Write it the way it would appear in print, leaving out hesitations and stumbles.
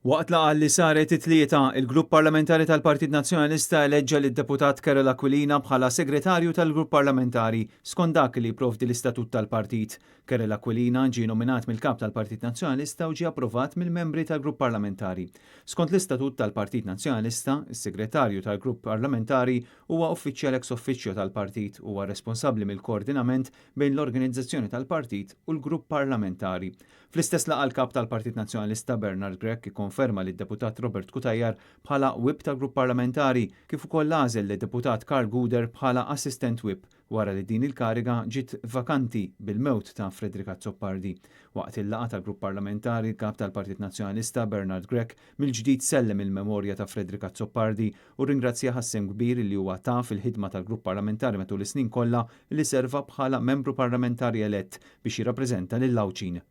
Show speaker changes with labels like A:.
A: Waqt laqgħa li saret it-Tlieta, il-Grupp Parlamentari tal-Partit Nazzjonalista eleġġa lid-Deputat Karol Aquilina bħala Segretarju tal-Grupp Parlamentari, skont dak li jipprovdi l-Istatut tal-Partit. Karol Aquilina ġie nominat mill-Kap tal-Partit Nazzjonalista u ġie approvat mill-membri tal-Grupp Parlamentari. Skont l-Istatut tal-Partit Nazzjonalista, is-Segretarju tal-Grupp Parlamentari huwa uffiċjal ex officio tal-partit u huwa responsabbli mill-koordinament bejn l-organizzazzjoni tal-partit u l-grupp parlamentari. Fl-istess laqgħa l-Kap tal-Partit Nazzjonalista Bernard Grech ikkonferma lid-Deputat Robert Cutajar bħala Whip tal-Grupp Parlamentari kif ukoll għażel lid-Deputat Karl Gouder bħala Assistent Whip wara li din il-kariga ġiet vakanti bil-mewt ta' Frederick Azzopardi. Waqt il-laqgħa tal-Grupp Parlamentari l-Kap tal-Partit Nazzjonalista Bernard Grech mill-ġdid sellem il-memorja ta' Frederick Azzopardi u rringrazzjah għas-sehem kbir li huwa ta fil-ħidma tal-Grupp Parlamentari matul is-snin kollha li serva bħala Membru Parlamentari elett biex jirrappreżenta lill-Għawdxin.